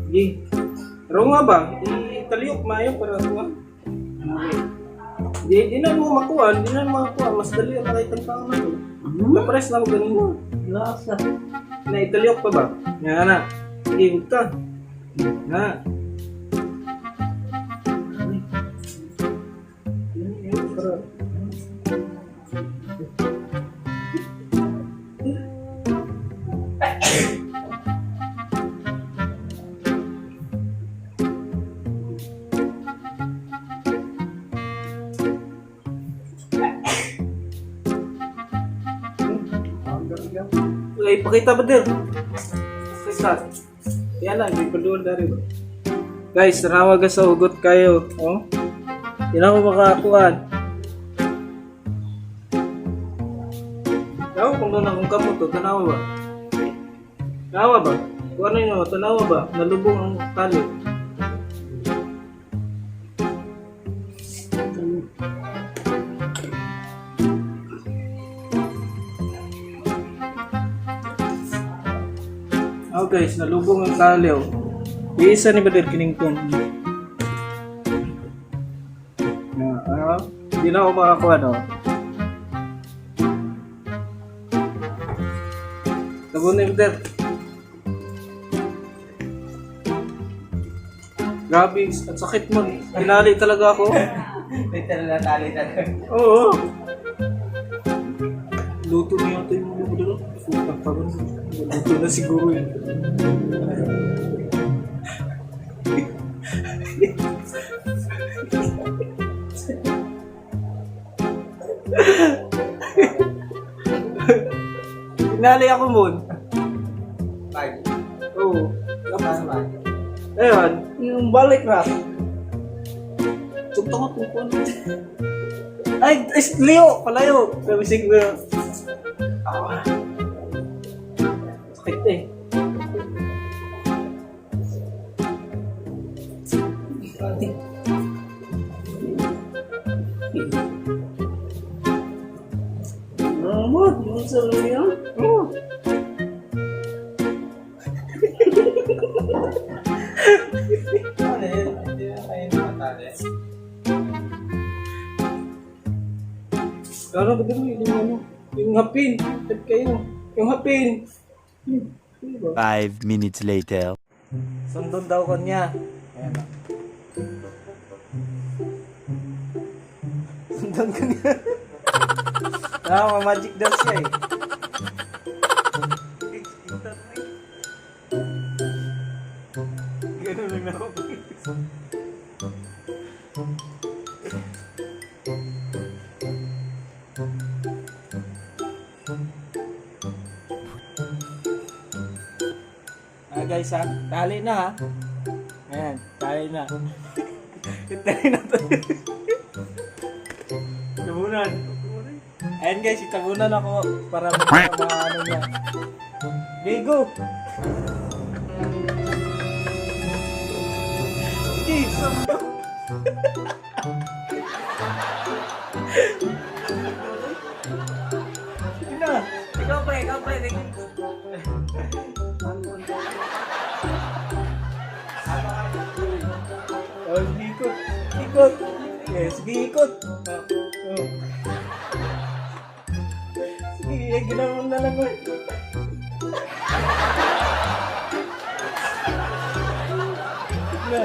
Sige. Pero nga ba, italiyok maayo para kuha. Di, di na mo makuha, di na mo makuha. Mas dali ang nakitang tao na to. Napress na ako ganun. Lasa. Na italyok pa ba? Nga na. Sige, huwag ka. Nga. Yan, yan, Ay, pakita ba din? Pakita. Yan lang, may paluan dari ba? Guys, tanawa ka sa hugot kayo. Oh? Hindi na ako makakuan. Tanawa kung doon akong kamot, oh. Tanawa ba? Tanawa ba? Kung ano yun, oh, tanawa ba? Nalubong ang tali. Oh guys, nalubong ang tali. Oh. Iisa ni Bader kining kong. Ah, hindi na ako makakuha, no? Tabo na yung Bader. Grabe, ang sakit mo. Tinali talaga ako. Literal na tali talaga. Oo. Luto na yata yung mga doon. Puta pa rin. Luto na siguro yun. Tinali ako mon. Five. Oo. Paano ba? Ayun, yung balik na. Tugtong ko tungkol. Ay, is, Leo! Palayo! Sabi siguro. Ah. Sakit eh. Ano mo? Yung sa niya? Oo. Ano yun? Hindi na kayo nakatali. Lalo ba ganun yung ano? Yung hapin. Tag kayo. Yung hapin. Diba? 5 minutes later. Sundon daw ko niya. Ayan na. Sundon ko niya. Ah, magic daw siya eh. Ganun lang ako. Ah guys ha, tali na ha. Ayan, tali na. Tali na to. Tabunan. Ayan guys, itabunan ako para maano niya. Okay, go! Sige, sumbo. Sige na. Ikaw pre, ikaw pre. Oh, sige, ikot. Ikot. Yes, sige, ikot. Oh, oh. Sige, eh, ginawa mo na lang. Eh. Sige na.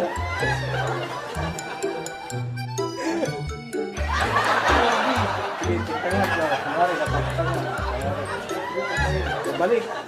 Sige, tanga. Kunwari, nakatanga. Kunwari. Balik.